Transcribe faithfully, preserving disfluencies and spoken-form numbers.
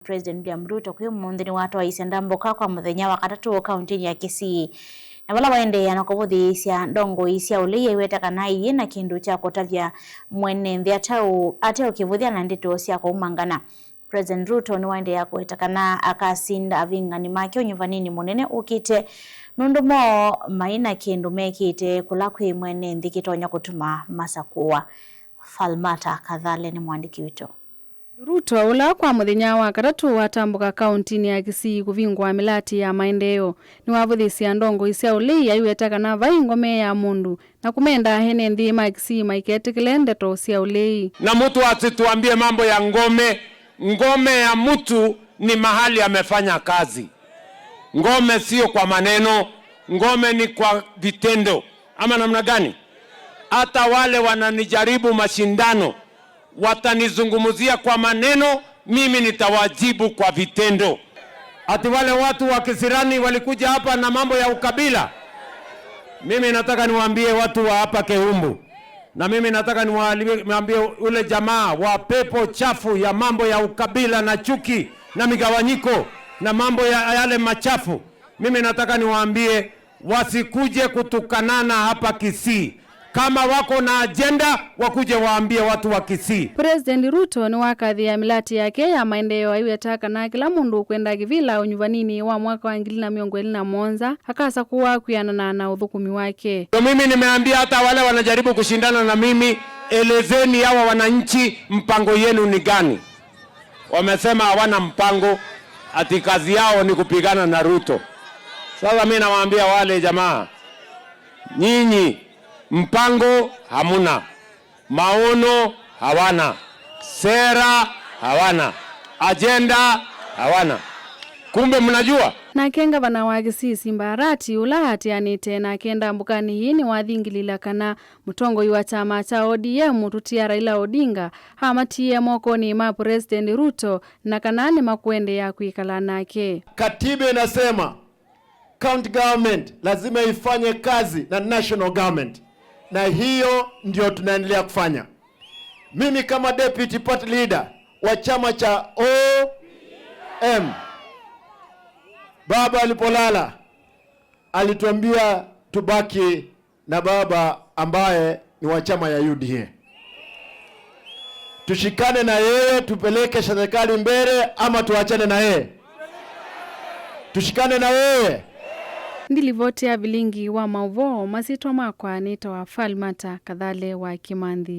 President William Ruto kwĩ ũmũnthĩ nĩwatwaisye ndambũka kwa mũthenya wa katatũ kauntinĩ ya Kisii, na vala waendeea na kũvũthĩĩsya ndongoi sya ũlei aiweta kana aiĩ na kĩndũ kya kũtavya mwene nthĩ ateũ-, ateũkĩvũthya na ndeto sya kũumangana. President Ruto nĩwaendeea kũweta kana akasinda avingani make ũnyuvanĩnĩ mũnene ũkĩte, nũndũ moo mai na kĩndũ mekĩte kũla kwĩ mwene nthĩ kĩtonya kũtuma masakũwa. Falmata Kathale nĩ mwandĩki witũ. Ruto, ũla kwa mũthenya wa katatũ watambũka kauntinĩ ya Kisii kũvingũa mĩlatĩ ya maendeeo, nĩwavũthĩsye ndongoi sya ũlei aiweta kana vai ngome ya mũndũ na kũmenda ene nthĩ ma Kisii maiketĩkĩle ndeto sya ũlei. Na mtu asituambie mambo ya ngome. Ngome ya mtu ni mahali amefanya kazi. Ngome sio kwa maneno, ngome ni kwa vitendo. Ama namna gani? Hata wale wananijaribu mashindano, watanizungumzia kwa maneno, mimi nitawajibu kwa vitendo. Ati wale watu wa kisirani walikuja hapa na mambo ya ukabila. Mimi nataka niwaambie watu wa hapa Keumbu, na mimi nataka niwaambie, niwaambie ule jamaa wa pepo chafu ya mambo ya ukabila na chuki na migawanyiko na mambo ya yale machafu, mimi nataka niwaambie wasikuje kutukanana hapa Kisii. Kama wako na agenda, wakuje waambie watu wa Kisii. President Ruto nĩwakathĩĩa mĩlatĩ yake ya maendeeo aiweta kana kĩla mũndũ ũkwenda kĩvĩla ũnyuvanĩnĩ wa mwaka wa ngili na mĩongo ĩlĩ na mũonza akasakũwa kwĩanana na ũthũkũmi wake. So mimi nimeambia hata wale wanajaribu kushindana na mimi, elezeni hawa wananchi mpango yenu ni gani? Wamesema hawana mpango, ati kazi yao ni kupigana na Ruto. Sasa mimi nawaambia wale jamaa, nyinyi mpango hamuna, maono hawana, sera hawana, agenda hawana. Kumbe mnajua? Nake ngavana wa Kisii Simba Arati, ũla aatĩanĩte nake ndambũkanĩ ĩĩ, nĩwathingilila kana mũtongoi wa kyama kya O D M Mũtũtia Raila Odinga amatiie mokonĩ ma President Ruto na kana nĩmakũendeea kwĩkala nake. Katiba inasema county government lazima ifanye kazi na national government, na hiyo ndio tunaendelea kufanya. Mimi kama deputy party leader wa chama cha O M, baba alipolala alituambia tubaki na baba ambaye ni wa chama ya U D A. Tushikane na yeye, tupeleke serikali mbele, ama tuachane na yeye? Tushikane na yeye. Ndilivoti ya vilingi wa maũvoo, masyĩtwa makwa nĩtawa Falmata Kathale wa Kĩmanthi.